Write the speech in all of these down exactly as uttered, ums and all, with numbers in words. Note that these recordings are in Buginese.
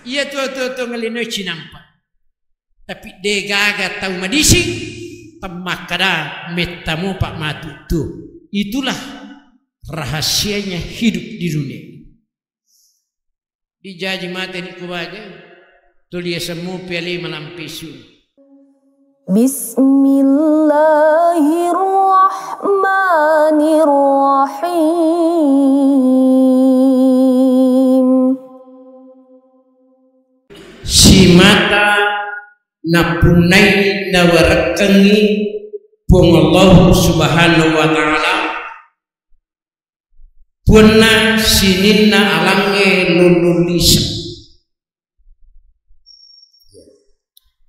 Iya tuo-tuo-tuo ngellinoi cinampa. Tapi degaga tau madising temmakkada mettamopa matu tuo. Itulah rahasianya hidup di dunia. Dijaji mate di kubaja, tuli yasemmu piale malampesu. Bismillahirrahmanirrahim. Simata napunnai nawarekkengngi Puang Allah Subhanahu wa Ta'ala, puanna sininna alangnge lollong lise.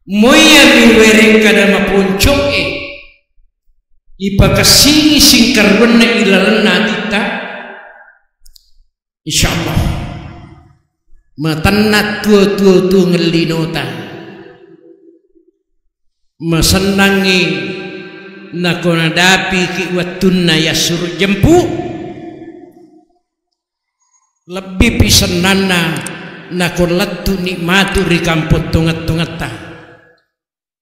Moiyami wereng kada maponco'e ipakessingi singkarruanna ilalenna atitta, insyaallah matenna tuo-tuo-tuo ngellinota. Masennangngi nako nadapiki wettunna yassuro jempu, lebbipi sennanna nako lettu'ni matu ri kampong tongeng-tongetta,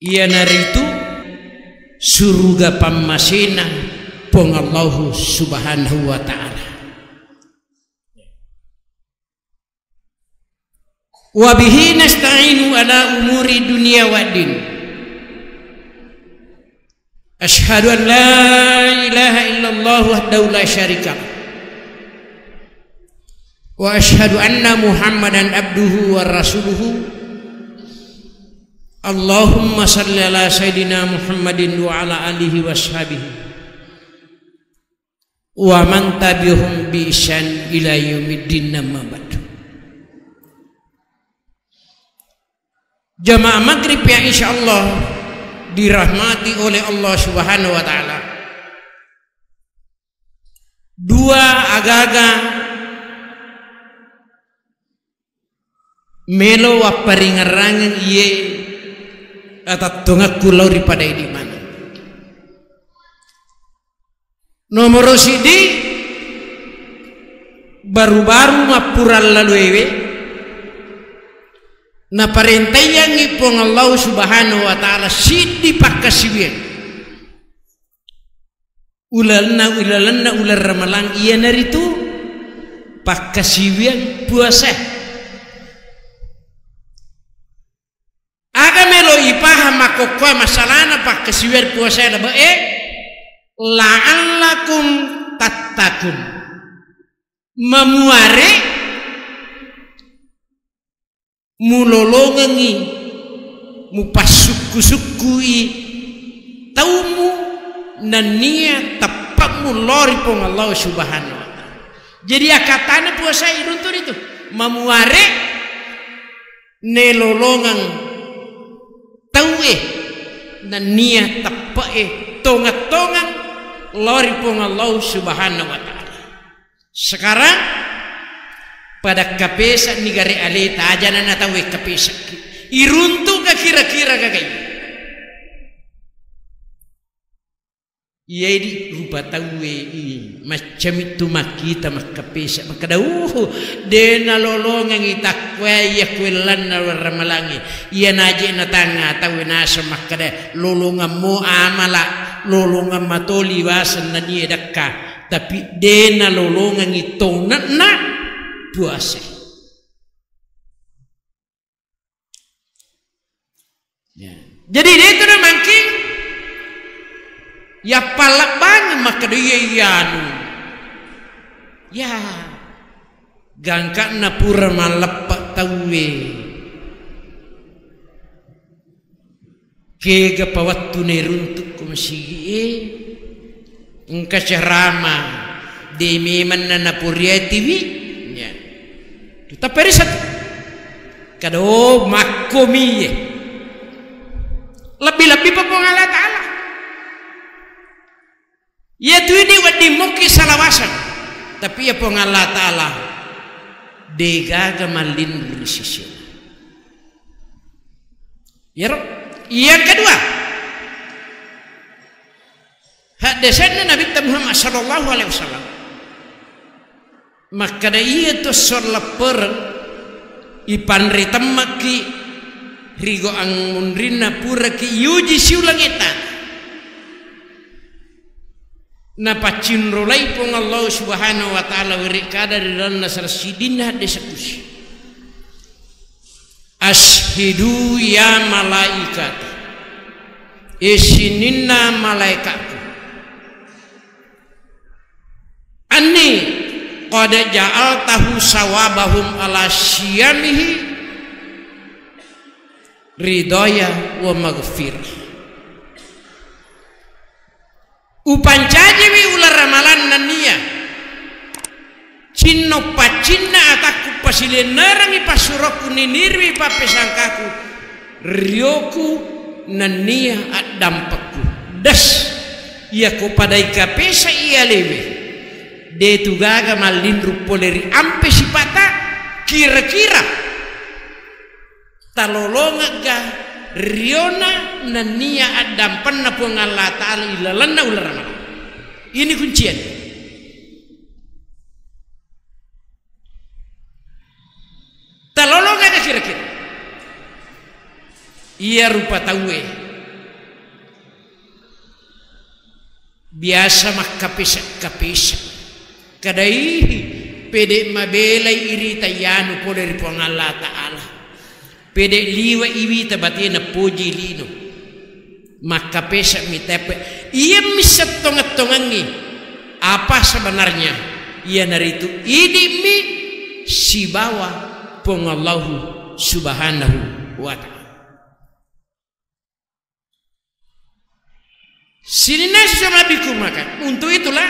iyanaritu suruga pammasena Puang Allahu Subhanahu wa Ta'ala. Wa bihi nasta'inu ala umuri dunya waddin. Asyhadu an la ilaha illallah wahdahu la syarika lah. Wa asyhadu anna Muhammadan abduhu wa rasuluhu. Allahumma salli ala sayyidina Muhammadin wa ala alihi wa ashabihi wa man tabi'ahum bi ihsan ila yaumiddin, amma ba'du. Jamaah maghrib yang insyaallah dirahmati oleh Allah Subhanahu wa Ta'ala. Dua agaga melo wapparingerrangeng iye atattongekku lao ri pada idi maneng. Nomoro siddi, baru-baru mappura laluewe naparentaiyangngi Puang Allah Subhanahu wa Ta'ala siddi pakkasiwiang. Ulalenna, ulalenna uleng Ramalang iyanaritu pakkasiwiang puasa. Aga melo ipahang makkokkoe masalana pakkasiwiang puasa labe'e, la'allakum tattaqun. Mamuare mulolongengngi, mupassukku-sukkui taumu nennia teppa'mu lao ri Puang Allah Subhanahu wa Ta'ala. Jadi, akkatana puasa iruntu ritu, mamuare nelolongeng tauwe nennia teppe'e tongeng-tongeng lao ri Puang Allah Subhanahu wa Ta'ala. Sekarang pada kapese'ni gare aleta, ajana na tauwe kapese'ki. Iruntuka kira-kira gagai. Iyaidi rupa tauwe i, maccamittu makkita makkapese, makkeda, "Uh, de nalolongengngi takkuae iya kuellanna ramalangnge." Iya naje natangnga tauwe naseng makkeda, "Lolongemmo amala, lolongeng matoli waseng nanie dekka." Tapi de nalolongengngi tongenna puasa. Ya. Jadi, de tu namangking, ya, pallebbangi makkeda, "Iya, iya, anu." Ya, gangkanna pura malleppe tauwe. Kega pa wettu nairuntuk ko masigi'e, engka ceramah, de memanna napuriatiwi, ya. Tu tappa ri satu. Kado makkomi ye. Lebbi-lebbi pa Puang Allah Ta'ala. Iya tu idi wedding mukki salawaseng. Tapi iya Puang Allah Ta'ala degaga mallinru ri sisi. Iyaro. Yang kedua, haddesenna Nabitta Muhammad sallallahu alaihi wasallam. Makkeda iya tu esso leppereng, Ipanre temmekki rigo ammunrinna puraki iuji siuleng etta. Napaccinrolai Puang Allah Subhanahu wa Ta'ala were kada ri lalenna sala sidinna hadde sekusi. Ashidu ya malaikat, e sininna malaikatku. Anni qad ja'altahu sawabahum ala siyamihi ridhaya wa maghfirah. Upancajiwi uleng Ramalang nennia cinno paccinna atakku pasilennerengngi passurokku niniriwi pappesangkaku rioku nennia addampekku. Das, iyako pada ikapesa iyalewe, de tu gaga mallinru pole ri ampe sipata, kira-kira talolongegga riona nennia addampenna Puang Allah Ta'ala ilalenna uleng Ramalang. Ini kuncian. Talolongegga kira-kira. Iya rupa tauwe biasa makkapesa-kapesa. Kadaihi pede mabelai irita iyanu pole ri Puang Allah Ta'ala. Pede liwe iwita batena poji lino. Makkapesa mitepe. Iya missettongeng-tongengngi. Apa sebenarnya? Iyanaritu idimmi sibawa Puang Allahu Subhanahu wa Ta'ala. Sininna siseng nabiku maka, untuk itulah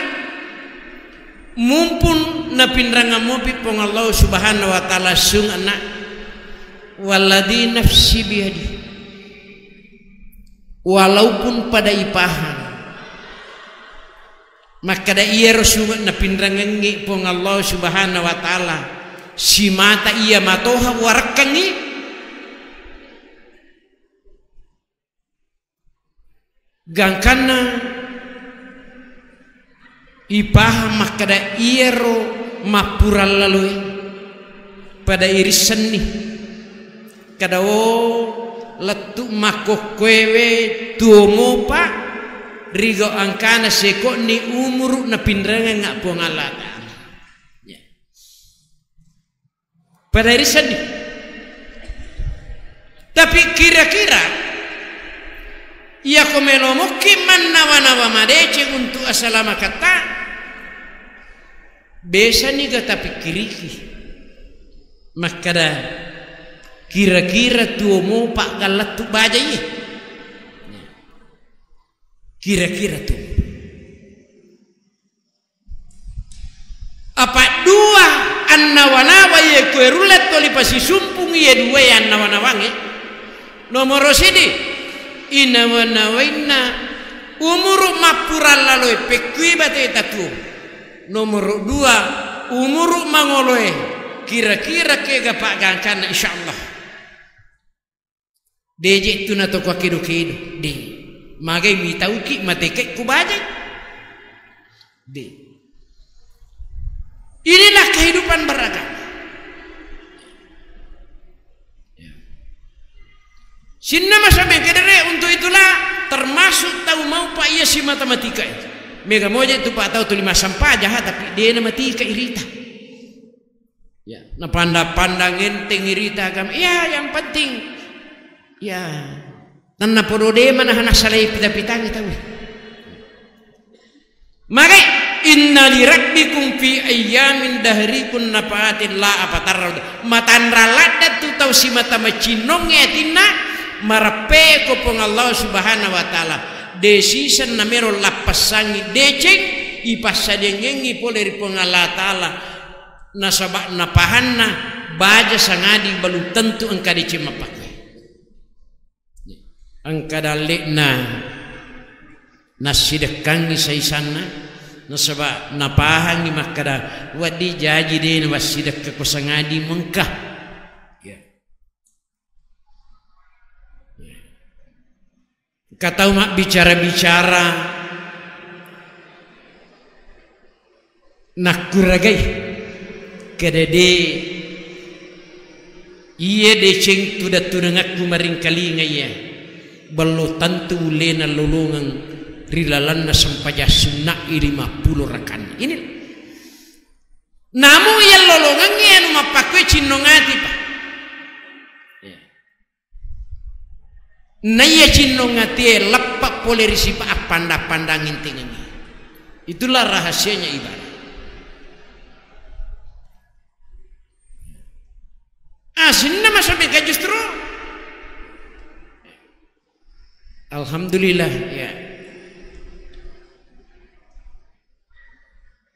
mumpung napinrangang mopi Puang Allah Subhanahu wa Ta'ala sung anak, walladzi nafsi biyadi, walaupun pada ipahang makkada iyaro sung napinrangengngi Puang Allah Subhanahu wa Ta'ala simata iya matoha warekkengngi, gangkanna ipahang makkada iyaro mappurallaloe pada irissenni, kada o lettu makkokkoewe tuo mopa rigau angkana seko'ni umuru napinrangengnga Puang Allah Ta'ala. Ya. Pada iri seddi. Tapi kira-kira iyako melomokki mannawa-nawa madeceng untuk asalamaketta, besani ga tapikkiriki makkada kira-kira tuo mopa gallettu baja iye. Kira-kira tuo. Apa dua annawa-nawa iye kue rulle toli pasisumpung iye dua annawa-nawangnge. Nomoro sidi, inawa-nawainna umuru mappurallaloe pekkui bateta tuo. Nomoro dua, umuru mangoloe kira-kira kega paggangkanna, insyaallah. Deje tu natoko kedo-kedo. De. Magai mitauki mateke ku bajai. De. Inilah kehidupan beragama. Ya. Sinna masa mengkedere untuk itulah termasuk tau mau pak iya si matematika. Mega moja tu pak tau tuli masampaja ha, tapi dena matika irita. Ya, napandang-pandang enteng irita agama. Ya, yang penting ya, tenna podo de mana hana salai pita-pitangi tau. Maka inna li rabbikum fi ayyamin dahrikum nafatin la apatarra. Matanra ladda tu tau simata macinnongnge atinna marappe ko Puang Allah Subhanahu wa Ta'ala. Desisen namero lappassangi deceng ipassadiangengi pole ri Puang Allah Ta'ala. Nasaba napahanna baja sangadi belum tentu engka deceng mappakkoe. Engka dalle'na nassidekkangngi saisanna, nasaba napahangngi makkada, wedding jaji de nawassidekkako sangadi mengka. Ya. Engka tau mabbicara-bicara nakkuragai, kada de Iye deceng tudang-tudangakku maringkalinga iya, bello tentu ullena lolongeng ri lalenna sempajang sunna'i lima puluh rakanna. Ini namu iya lolongengngi anu mappakkue cinnong ati, Pak. Iya. Naiya cinnong atie leppa pole ri sipa appanda-pandang intingengngi. Itulah rahasianya ibadah. Ah, sininna masabeka justru. Alhamdulillah, ya.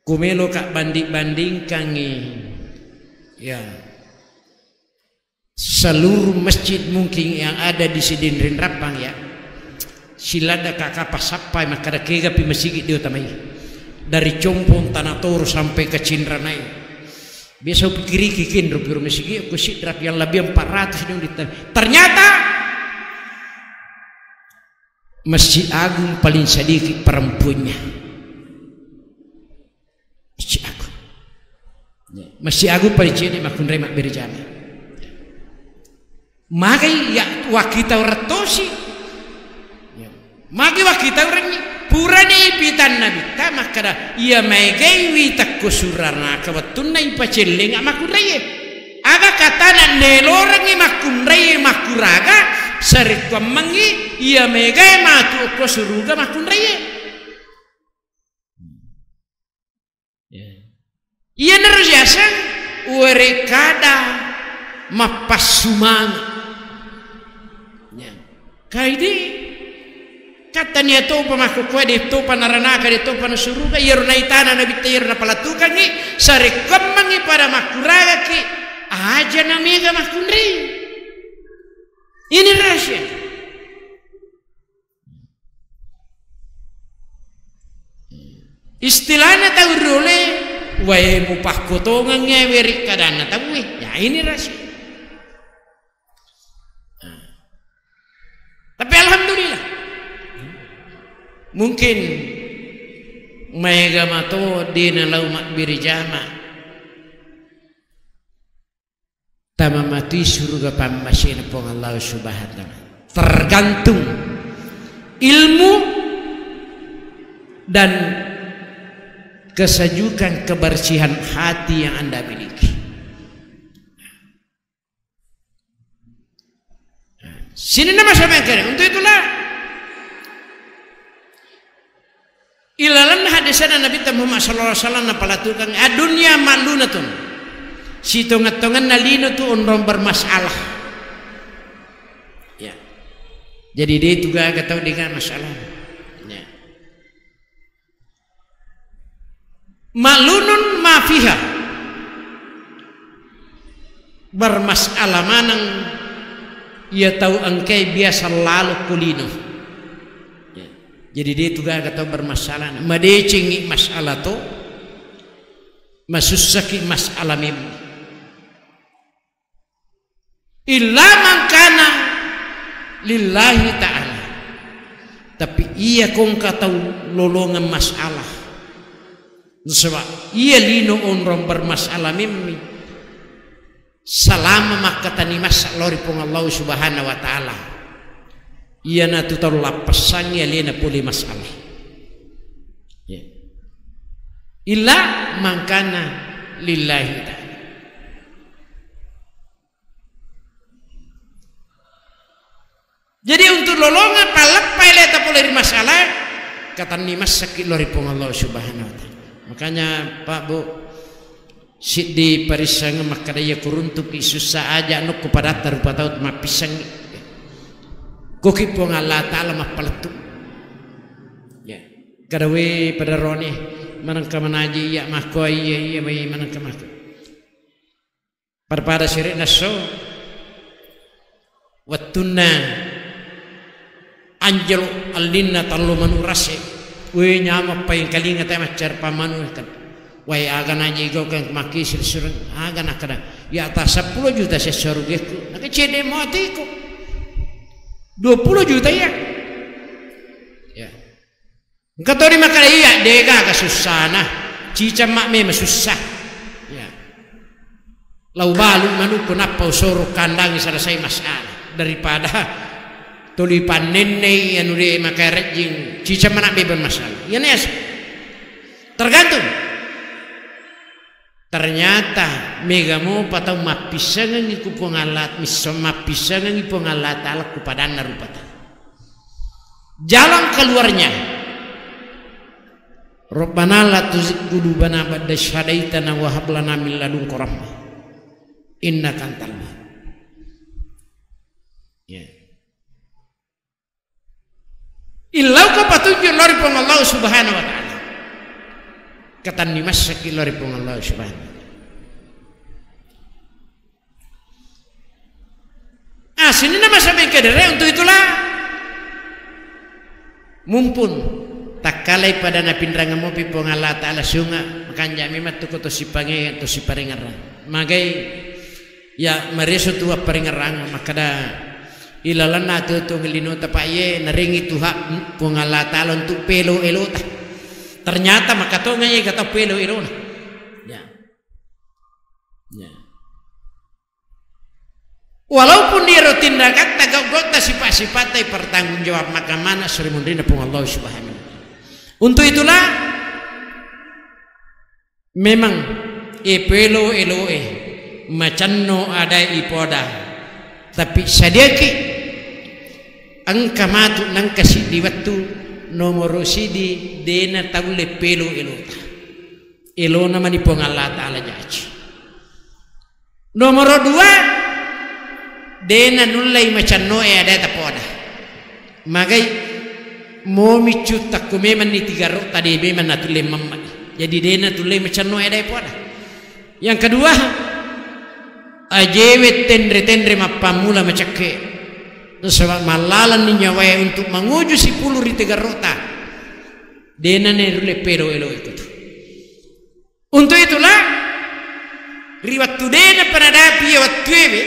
Kumeloka banding-bandingkangi, ya. Seluruh masjid mungkin yang ada di Sidin Rinrapang, ya. Silada kakapa sappai makkada kegapi masigi dio tamai. Dari Compong, Tanah Toru sampai ke Cinranai. Biasa upikiriki kenro piro masigi ku sidrap yang lebih empat ratus di. Ternyata Masjid Agung paling sedikit perempuannya. Masjid Agung. Ya. Masjid Agung paling cedde makkunrai mabbere jama. Magai ya wakkitaureng tosi. Ya. Magi wakkitaurengngi. Purani ipitanna bitta makkada iya maegai witakko suranaka wettunna ipacellenga makkunraie. Aga katana nelorengngi makkunraie makkuraga sarekkuammengngi iya maegae matu okko suruga makkunraie. Ya. Iyanaro riaseng uwarekkada mappassumanga. Ya. Kaidi kattania topa makkukkuae de topa naranaka de topa nasuruga iyaro naitana nabitta iyaro napalatukangngi sarekkuammengngi pada makkuragaki aja namega makkunrai. Ini rahasia. Istilahna tau riole, wae mupakkotongengnge weri kadanna tauwe. Ya ini rahasia. Nah. Tapi alhamdulillah. Mungkin maega mato dena lau mabbere jama. Tama matu suruga pammasena Puang Allah Subhanahu wa Ta'ala. Tergantung ilmu dan kesejukan kebersihan hati yang Anda miliki. Sininna masameng kene. Untuk itulah ilalenna hadisana Nabi Muhammad sallallahu alaihi wasallam napalatukang, "Ad-dunya mal'unatun." Sitongeng-tongenna lino tu onrong bermasalah. Ya. Jadi de tu gaga tau dengan masalah. Ya. Mal'unun ma fiha. Bermasalah maneng iya tau engkai biasa lalo kulino. Ya. Jadi de tu gaga tau bermasalah. Madecengi masalah to. Masussaki masalah mem. Illa man kana lillahi ta'ala. Tapi iya kongka tau lolongeng masalah. Nasaba iya lino onrong bermasalah memmi. Salama makkatani massa lao ri Puang Allah Subhanahu wa Ta'ala. Iyanatu tau lappessangi alena pole masalah. Ya. Illa man kana lillahi ta'ala. Jadi untuk lolongeng palleppai leta pole ri masalah, katanni massakki lao ri Puang Allah Subhanahu wa Ta'ala. Makanya Pak Bu, siddi parisseng makkada iya kuruntuki sussa aja nukku padatta rupa tau mappissengi. Koki Puang Allah Ta'ala mappalettu. Ya. Kada we padaroni manengka manaji iya makko iya iya mai manengka makko. Pada-pada sire'na esso, wettunna anjelo allinna tallo manu rase, we nyameng paengkalinga tae maccarpa manu kan. Wae aga naji gaukeng makkisir sureng, aga nakkada, ya ta seppulo juta sessa rugiku, naka cede mo atiku. Dua puluh juta ya. Ya. Engka toni makkada, "Iya, degaga sussana. Cicamma memang sussa." Ya. Lau balu manukku nappa usoro kandangi selesai masalah daripada tuli pannennei anu de makarejjing cica mana beban masalah. Iyana yaseng. Tergantung. Ternyata mega mopa tau mappissengengngi ku Puang Allah, misseng mappissengengngi Puang Allah Ta'ala ku padanna rupa tau. Jalan keluarnya, Rabbana la tuzigh qulubana ba'da idh hadaitana wa hab lana min ladunka rahmah innaka antal wahhab. Ya. Illauko patunjuk lao ri Puang Allah Subhanahu wa Ta'ala. Katanni massaki lao ri Puang Allah Subhanahu wa Ta'ala. Ah, sininna masa mengkedere untuk itulah. Mumpun takkalai pada napinrang mopi Puang Allah Ta'ala sunga, makanja memang tu ko to sipange, to siparengerang. Magai ya mareso tu apparengerang, makkada ilalanna tu, tu ngelinota pa ye narengi tu hak Puang Allah Ta'ala untuk pelo elota. Ternyata makatonga ye kata pelo elona. Ya. Ya. Walaupun dia ro tindakatta gau-gauta sifat-sifatta pertanggung jawab maka mana seri munrina Puang Allah Subhanahu wa Ta'ala. Untuk itulah memang e pelo eloe macanno adae ipoda, tapi sadiaki engka matu nengka siddi wettu nomoro siddi dena taulle pelo elota. Elona mani Puang Allah Ta'ala jaji. Nomoro dua, dena nullei macannoe ada tapoda. Magai momi cuttakku memanni tigarro tadi memang natulle mamma. Jadi dena tulle macannoe ada poda. Yang kedua, ajewe tenre-tenre mappammula macakke. Nasaba mallalanni nyawae untuk manguju sipulu ri tigarrota. Dena nerulle pelo elo itu. Untuk itulah ri wettu dena panadapi ya wettu ewe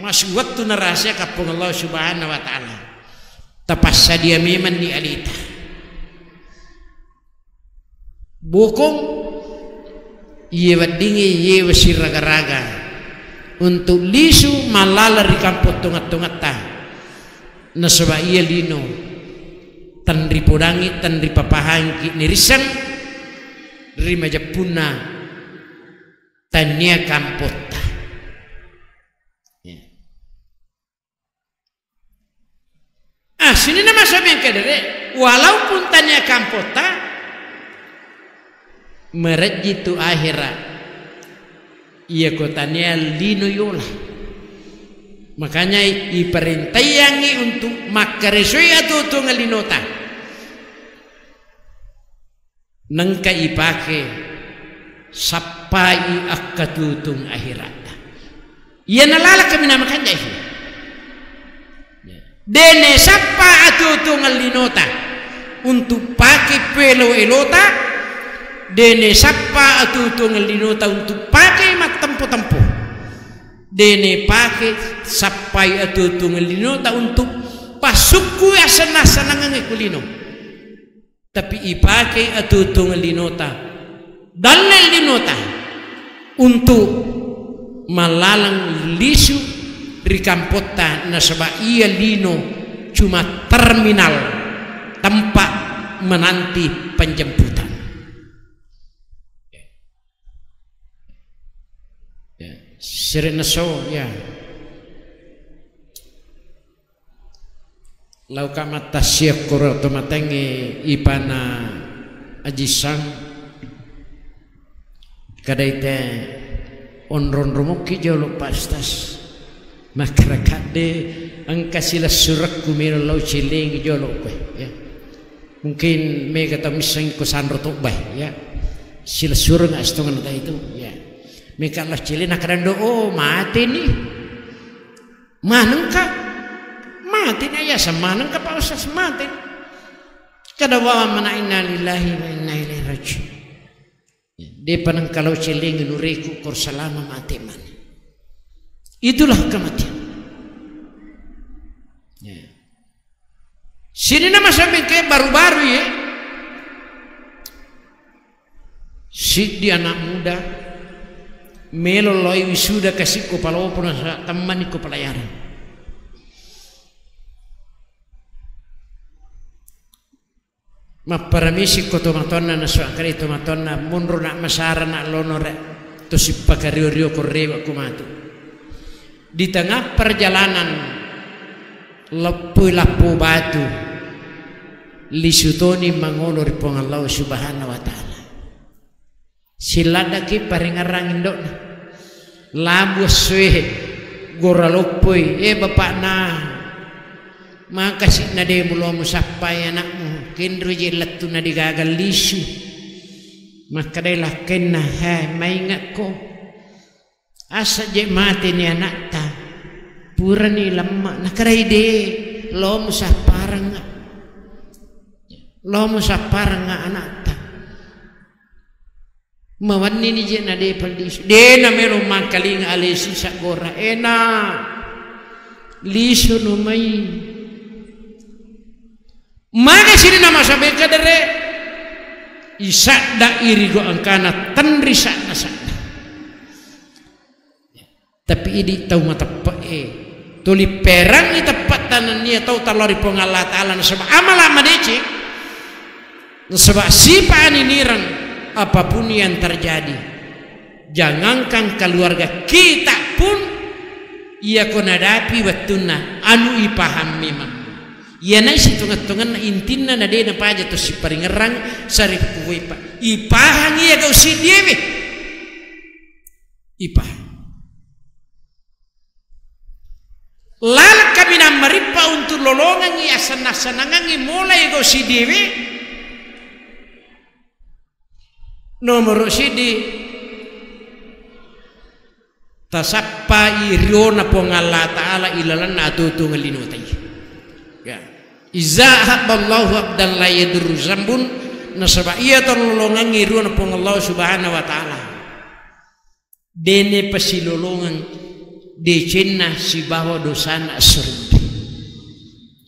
masuk wettu narahasiakan Puang Allah Subhanahu wa Ta'ala. Tapassadia memanni alita. Bokong iye weddingnge iye wesirraga-raga untuk lisu mallala ri kampong tonga-tongata. Nasaba iya lino tenripodangi, tenripapahangki nirisseng ri majeppunna tania kampotta. Ya. Ah, sininna masa mengkedere, walaupun tania kampotta, merejji tu akhera. Iya ko tania lino yola. Makanya iparentaiangi untuk makkaresoi atuo-tuongeng linota. Nengka ipake sappai akkatutung akhiratta. Iya nalalaka mina makanjai. Dene sappa atuo-tuongeng linota untuk pake pelo elota, dene sappa atuo-tuongeng linota untuk pake mattempo-tempo, dene pake sappai atuo-tuongeng linota untuk passukku asenna-senangengnge ku lino. Tapi ipake atuo-tuongeng linota, dalle linota untuk mallalang lisu ri kampotta, nasaba iya lino cuma terminal, tempat menanti penjemputan. Ya, sirena so ya. Lauka mattassiakkoro to matengnge ipana ajissang. Kadaite onrong-rongokki jolo Pak Ustaz. Makkara kadde engka silessurekku melo lau celengi jolo koe, ya. Mungkin mega tau misseng ko sanro tobbai, ya. Silessureng astongan ta itu, ya. Mega lau celeng nakadando, oh, mate ni. Manengka? Mate ni, ayasa manengka Pak Ustaz, mate. Kada wawa mana inna lillahi wa inna ilaihi rajiun. Depa nengka lau celengi nureku kor salama mate mani. Itulah kematian. Ya. Sininna masa mengke baru-baru ya. Siddi anak muda Melo loi wisuda kasi ko palopo na sa-, temmani ko pelayaran. Mapparamisi ko tomatoanna, nasaba kare tomatoanna, monro na masara na lono re, to sippakario-rio ko rewe ko matu. Di tengah perjalanan, leppui lappo batu, lisu toni mangolo ri Puang Allah Subhanahu wa Ta'ala. Siladdaki paringerrang indo'na. Labu essoe, gora loppoi, "Eh, bapakna, makasi na de mulo musappai anakmu, kenro je lettu na de gaga lisu." Makkedai lakkenna, "He, maingekko. Asa je mate ni anakta. Purani lemma." Nakkedai, "De, lo musapparengnga. Lo musapparengnga anakta." Mawenni ni je na de pallisu. De na melo mangkalinga alesi saggora. Ena. Lisu no mai. Maga sirina masa bengka dere. Isadda irigo angkana tenri sadda-sadda. Tapi idi tau mateppe'e, tuli perangi teppe'ta nennia tau tallao ri Puang Allah Ta'ala, nasaba amala madeceng, nasaba sipa aninireng apapun yang terjadi. Jangankan keluarga, kita pun iyako nadapi wettunna anu ipahang memang. Iyana sitongeng-tongenna intinna na de napaja to siparingerrang sari kuwepa. Ipahang iya gau siddiewe. Ipahang. Laleng kaminang marippa untuk lolongengngi assenna-sennangengngi mulai gau siddiewe. Nomoro siddi, tasappai riona Puang Allah Ta'ala ilalenna atuo-tuongeng lino taiya. Ya. Iza ahabballahu abdan la yadurru zambun, nasaba iya tau lolongengngi riona Puang Allah Subhanahu wa Ta'ala. Dene pasilolongeng decenna sibawa dosana assuruntu.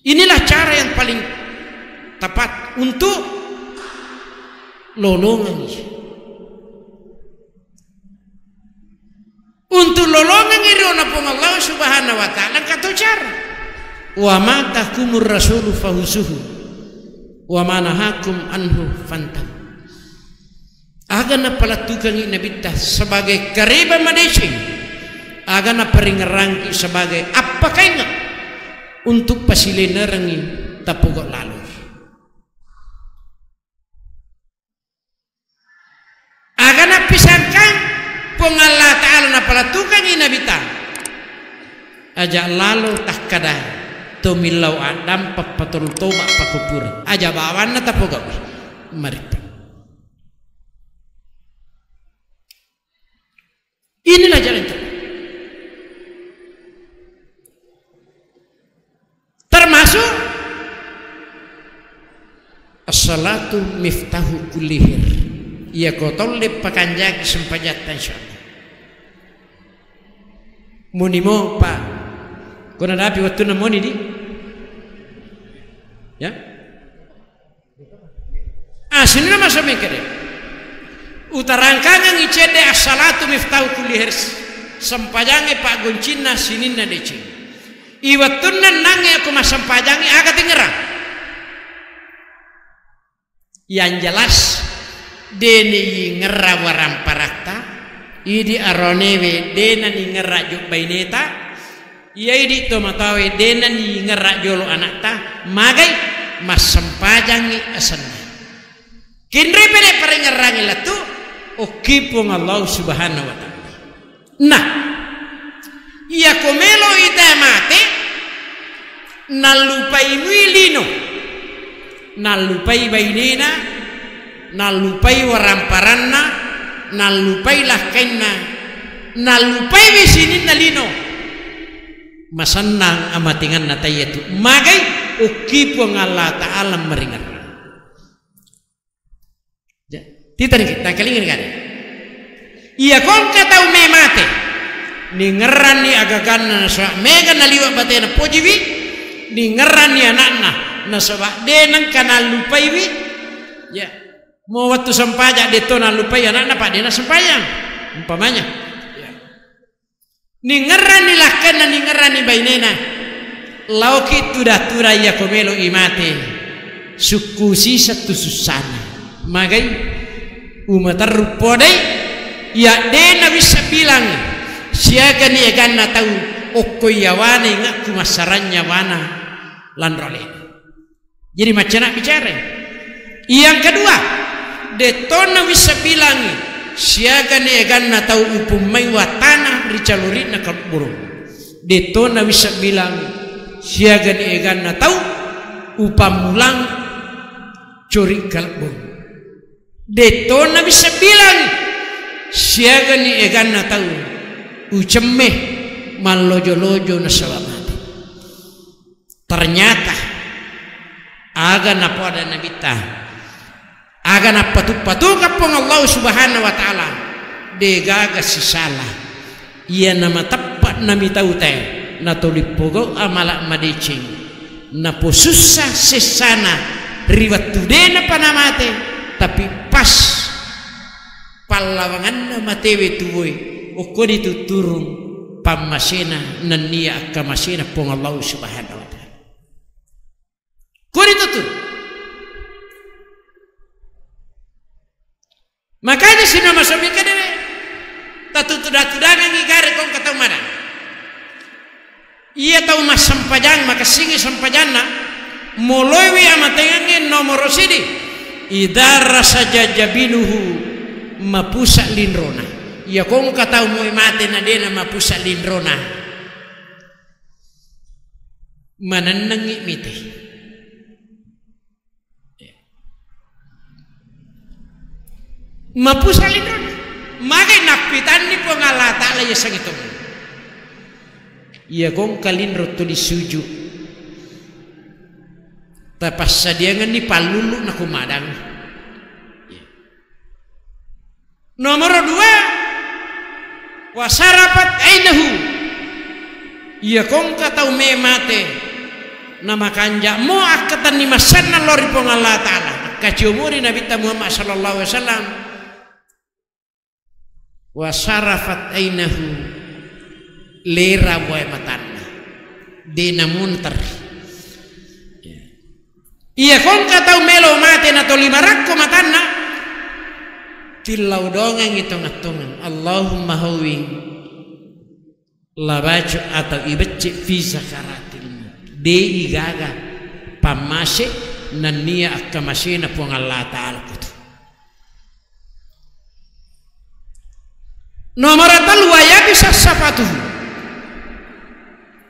Inilah cara yang paling tepat untuk lolongengngi. Untuk lolongengngi riona Puang Allah Subhanahu wa Ta'ala, engka to cara. Wa ma atakumur rasulu fahuzuhu, wa ma nahakum anhu fantahu. Aga napalettukengngi Nabitta sebagai kareba madeceng, aga naparingerrangki sebagai appakainga untuk pasilenerengngi tapogau lalo. Aga nappisangkang Puang Allah Ta'ala napalettukengngi Nabitta. Aja lalo takkada to millau addampa patolu toba pakupure. Aja bawanna tapogau maritta. Inilah jalan terbaik. Termasuk as-salatu miftahu kulli khair. Iya ko tolle pakanjaki sempajatta, insyaallah. Muni mo, Pak. Ko nadapi wettunna moni di? Ya? Ah, sininna masa mengkede. Utarangkangengngi cedde as-salatu miftahu kulli khair. Sempajangnge paggoncinna sininna deceng. Iwettunna ennangnge ko massempajangngi aga tingerang? Yang jelas, deni ingerra waramparatta, idi aronewe dena ningerra jobbaineta, iya idi tomatoawe dena ningerra jolo anakta, magai massempajangngi asenna. Kinroi pede paringerrangi lettu, okki Puang Allah Subhanahu wa Ta'ala. Nah, iya ko melo ita mate, nallupai mui lino, nallupai bainena, nallupai waramparanna, nallupai lakkainna, nallupai sininna lino. Masennang amatinganna taiyatu. Magai okki Puang Allah Ta'ala maringerrang. Ja, titani kita kelingan kan? Iya kongka tau me mate. Ningerranni agaganna nasaba mega naliwa batena pojiwi, ningerranni anakna nasaba de nengka nallupaiwi. Ya. Mo wettu sempaja de to nallupai anakna, pa de na sempajang. Umpamanya. Ningerrani lakkenna, ningerrani bainena. Laoki tuda-tuda iya ko melo i mate. Sukku siseng tu sussana. Magai umaterru podai, iya de nawissa bilang siagani eganna tau okko iyawana ingekku massarang nyawana lanro alena. Jadi maccana bicara. Yang kedua, dettona wissa bilangi siagani eganna tau upummai watana ri caluri'na kalebburung. Dettona wissa bilangi siagani eganna tau upammulang cori kalebburung. Dettona wissa bilangi siagani eganna tau ucemme mallojo-lojo nasaba mate. Ternyata aga napoada Nabitta, aga nappatu-patuka Puang Allah Subhanahu wa Ta'ala, degaga sisala. Iya namateppa namitau te, natolipogau amala madeceng, naposussa sessana ri wettu de napa namate, tapi pas pallawanganna matewe tuwoe, okko ditutturung pammasena nennia akkamasena Puang Allah Subhanahu wa Ta'ala. Kuri tuttu. Makanya sina masami kadere tatutuda-tudangangi gare kong katau mana. Iya tau massempajang, makessingi sempajanna, moloiwi amatengangnge nomoro sidi, idza rasaja jabinuhu, mapusa linrona. Iya kongka tau moe mate na dena mapusa linrona, manennengngi mite. Mapusa linrona. Magai nappitanni Puang Allah Ta'ala yasengnge tau. Iya kongka linro tuli suju. Tapassadiangenni pallulu nakumadang. Nomoro dua, wasarafat ainahu. Iya kongka tau me mate, namakanja mo akkatenni massenna lao ri Puang Allah Ta'ala. Akkaciomuri Nabitta Muhammad sallallahu alaihi wasallam. Wasarafat ainahu, lera wae matanna. De namunter. Iya kongka tau melo mate natoli marakko matanna, tillau dongengngi tongeng-tongeng, Allahumma hawwin, labacu atau ibecce fi sakaratil maut. De igaga pammase nennia akkamasena Puang Allah Ta'ala kutu. Nomoro tellu, wayabisa safatuhu.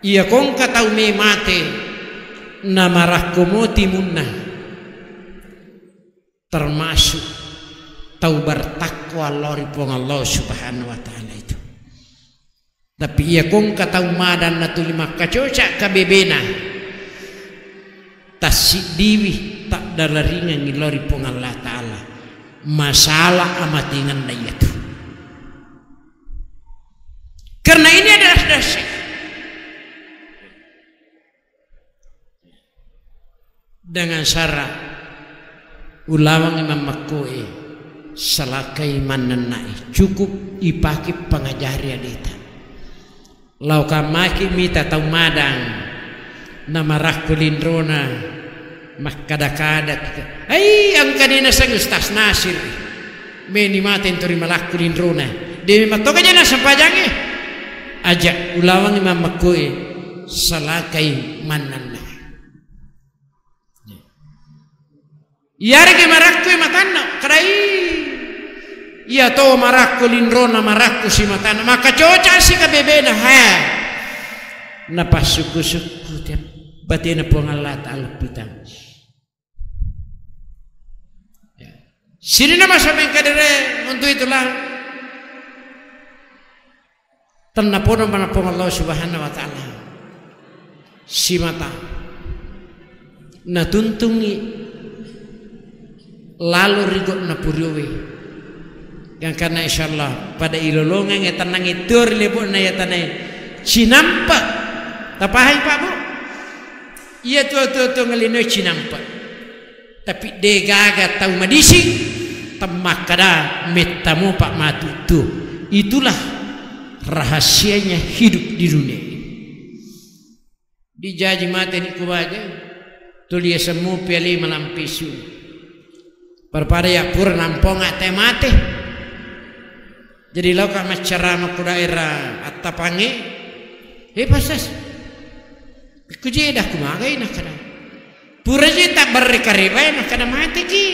Iya kongka tau me mate, namarakko mo timunna, termasuk tau bertakwa lao ri Puang Allah Subhanahu wa Ta'ala itu. Tapi iya kongka tau madang natuli makkacoca kabebena, tassiddiwi taddalaringengngi lao ri Puang Allah Ta'ala masalah amatengenna iyatu. Karena ini adalah dasar. Dengan syarat ulawangngi mammekkoe salakai mannennai, cukup ipake pangajari aleta. Laoka maki mita tau madang namarakko linrona, makkada-kada, "Ai, engka de naseng Ustaz Nasir, meni mate ntori malakko linrona, de memang toga jana sempajangnge." Aja ulawangngi mammekkoe salakai mannenna. Iyarega marakko matanna, kadai. Iya to marakko linrona, marakko si matanna, maka coca si kabebena, ha. Napassuku-suku tiap batena Puang Allah Ta'ala pitang. Sirina masa mengkadere untuk itulah. Tennapodo maneng Puang Allah Subhanahu wa Ta'ala. Simata. Natuntungi lalo rigo napuriowe. Gangkanna insyaallah pada ilolongeng e tennangi tuo ri lebo'na ya tanai. Cinampa. Tapahangi, Pak, Bu? Iya tuo-tuo-tuo ngelino cinampa. Tapi degaga tau madising temmakkada mettamopa matu tuo. Itulah rahasianya hidup di dunia ini. Dijaji mate ni kubaja, tuli semua piali malampisu. Perpada ya pura nampong ate mate. Jadi, loka maccarama ku daerah Attapange, "He, Pasas, kujeda kumagai?" nakkada. "Pura je tabbarre kareba e," nakkada, "mate ki."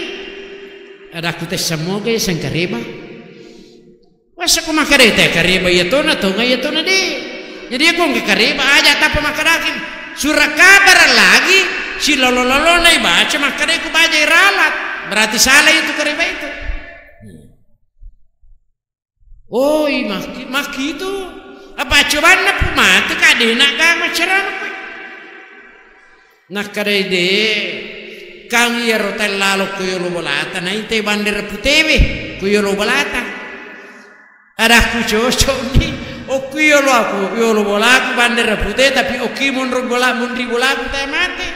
Adakku, "Te semoga ya sengkareba." Masa ku makkada te kareba iya tona, tonga iya tona de. Jadi, aku engka kareba aja, tappa makkadaki surat kabar lagi, silolo-lolona ibaca, makkada ku baja iralat. Berarti salah itu kareba itu. Oh, i makki, makki itu. Apa cobanna pu mate ka de na ga macarama kowe. Nakkadai de, kang iyaro tai lalo ku yolo bolata, naitai bandera putewe ku yolo bolata. Adakku, cocokni, okki yolo aku, yolo bolaku bandera pute, tapi okki monro bola, monri bolaku tae mate.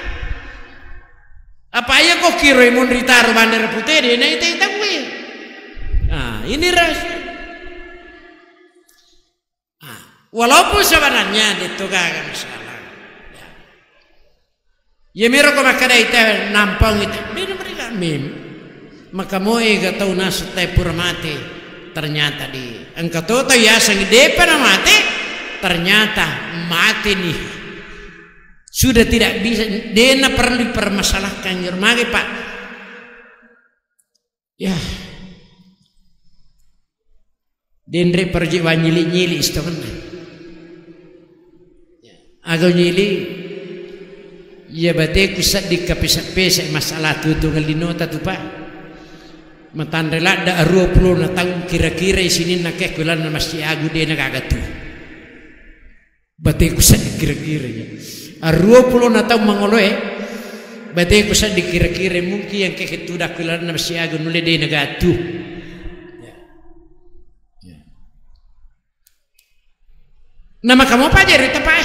Apa iya ko kiro monri taro bandera pute, de naitai tauwe. Nah, ini rahasia. Ah, walaupun sebenarnya itu gaga masalah. Ya. Iya miro ko makkadai te nampang itu, beda mereka mim. Maka moe ga tau naseng te pura mate, ternyata di engka to tau yaseng depa na mate, ternyata mate nih. Sudah tidak bisa, dena perlu dipermasalahkan, mage, Pak. Ya. Denre perji wanyili-nyili istokenna. Aga nyili, iya bateku sedding kapesa-pesa masalah tutungan linota tu, Pak. Matanre ladda aruwa pulona taung kira-kira sininna ke kulanna Masjid Agung dena gaga tu. Bateku sedding kira-kira ya. Aruwa pulona taung mangoloe, bateku sedding kira-kira mungkin yang keke tudak kulanna Masjid Agung nulle dena gaga tu. Ya. Ya. Namaka mopa jari tapae.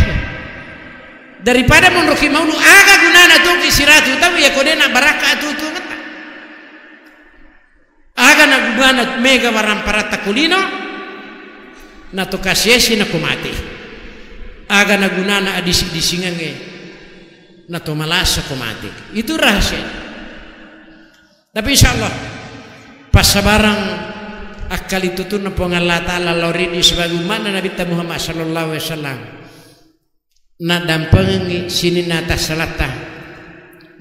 Daripada monroki maulu, aga gunana tuki siratu tau iya ko dena barakka atutuangetta. Aga na gunana mega waramparatta kulino, na to kasiasi na ko mate. Aga na gunana adisi-disingangnge, na to malasa ko mate. Itu rahasia. Tapi insya Allah, passabarang akkali tutunna Puang Allah Ta'ala lao ri idi sebagai umma'na Nabitta Muhammad sallallahu alaihi wasallam. Naddampengengngi sininna tassalatta,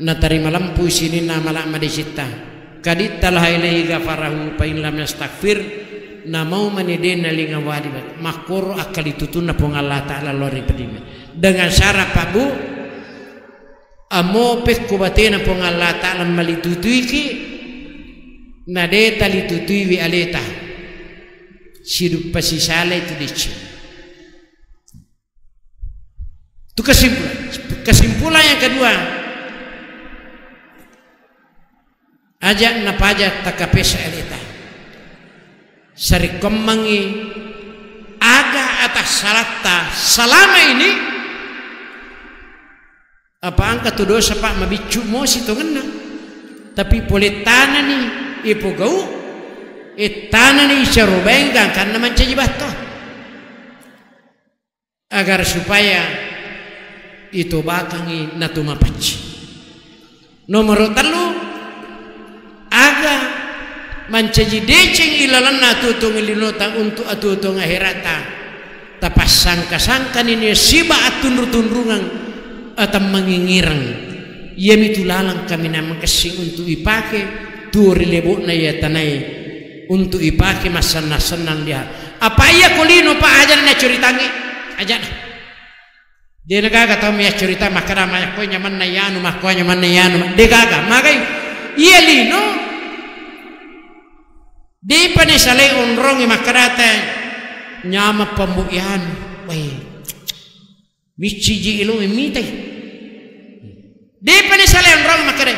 natarima lempu sininna mala madecitta. Kaditta laha ilaihi ghafarahu fa in lam yastaghfir, namau mani de nalinga wajib. Makkoro akkali tutunna Puang Allah Ta'ala lao ri pedime. Dengan syarat, Pak Bu, Amo pekko batena Puang Allah Ta'ala malitutuiki, na de talitutuiwi aleta. Siduppa sisalai tu deceng. Tu kesimpulan. Kesimpulan yang kedua, aja napaja takapesa aleta. Sarekkoammengngi aga atassalatta selama ini, apa engka tu dosa, Pak, mabiccu mosi tongenna. Tapi pole tanani, ipogau, e tanani icarobaeng gangkanna mancaji batto. Agar supaya itobakengngi nato mapacci. Nomoro tellu, aga mancaji deceng ilalenna atuo-tuong linota untuk atuo-tuong aherata. Tapassangka-sangkani nia siba attunru-tunrungeng atemmangingireng. Iyamitu laleng kaminang makessing untuk ipake tuo ri lebo'na iya tanae. Untuk ipake massennang-sennang liha. Apa iya ko lino, Pak, ajana naccuritangngi? Ajana. De nagaga tau miaccurita makkeda, "Makko nyamanna iyanu, makko nyamanna iyanu." De gaga. Magai iya lino. Depa ni salai onrongi makkedata, "Nyameng pambo iyanu." Wai. Micciji ilung mitai. Depa ni salai onrongi makkeda.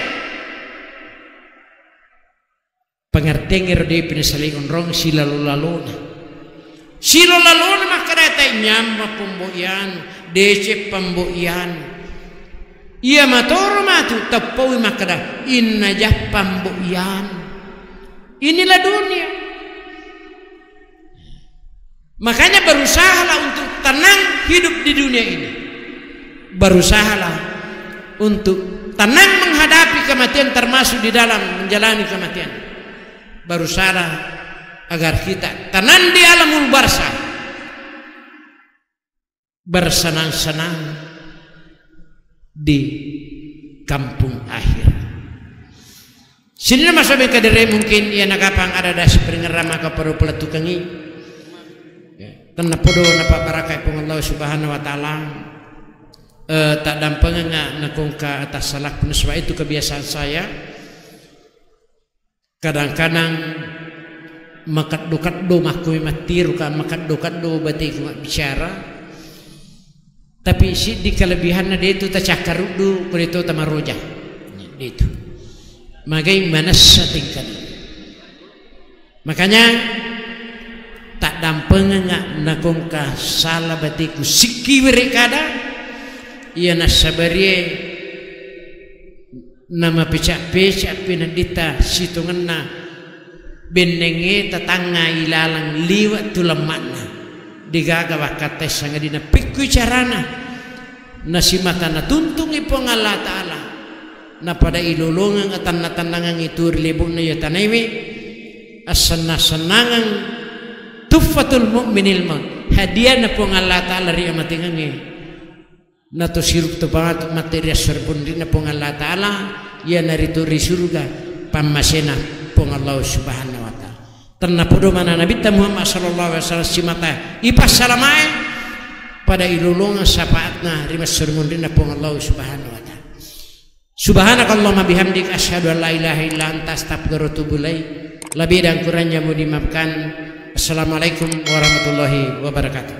Pengertiangnge ro depi nasalai onrong silalo-lalona. Silalo-lalona makkedata, "Nyameng pambo iyanu, deceng pambo iyanu." Iya matoro matu teppaui makkeda, "Inna jappang bo iyanu." Inilah dunia. Makanya berusahalah untuk tenang hidup di dunia ini. Berusahalah untuk tenang menghadapi kematian, termasuk di dalam menjalani kematian. Berusahalah agar kita tenang di alamul barzah, bersenang-senang di kampung akhir. Sininna masobe kadere, mungkin iya nakapang ada dasi peringerrang maka perlu pelettukengi. Ya, tenna podo napabarakai Puang Allah Subhanahu wa Ta'ala. Eh, tak dampengenga nakongka atas salak, sebab itu kebiasaan saya. Kadang-kadang makeddo-keddo makkuwi mattiru ka, makeddo-keddo batiku mabbicara. Tapi siddi kelebihanna, de' tu tacakkaruddu, ko de' to tamaroja. De' tu. Magai manessa tingkana. Makanya tak dampengenga nakongka sala batiku sikki were kada, iya nassabarie namapeca-peca penedditta sitongenna bennengnge tatangnga ilalang liwe' tu lemma'na. Degaga wakkatta sangadinna pekkui carana nasimata natuntungi Puang Allah Ta'ala, napada ilolongeng atanna-tannangengngi tu ri lebo'na iya tanaiwe, assenna-sennangeng tuhfatul mu'minil maut, hadiahna Puang Allah Ta'ala ri amatengengnge. Nato siruk to pamatu mate ri assorpunrinna Puang Allah Ta'ala, iyanaritu ri suruga pammasena Puang Allah Subhanahu wa Ta'ala. Tenna podo mana Nabitta Muhammad sallallahu alaihi wasallam simata ipassalamae, pada ilolongeng syafaatna ri massormunrinna Puang Allah Subhanahu wa Ta'ala. Subhanakallahumma bihamdik, asyhadu an la ilaha illa anta, astaghfiruka wa atubu ilaik. Lebih dan kurangnya mohon dimaafkan. Assalamualaikum warahmatullahi wabarakatuh.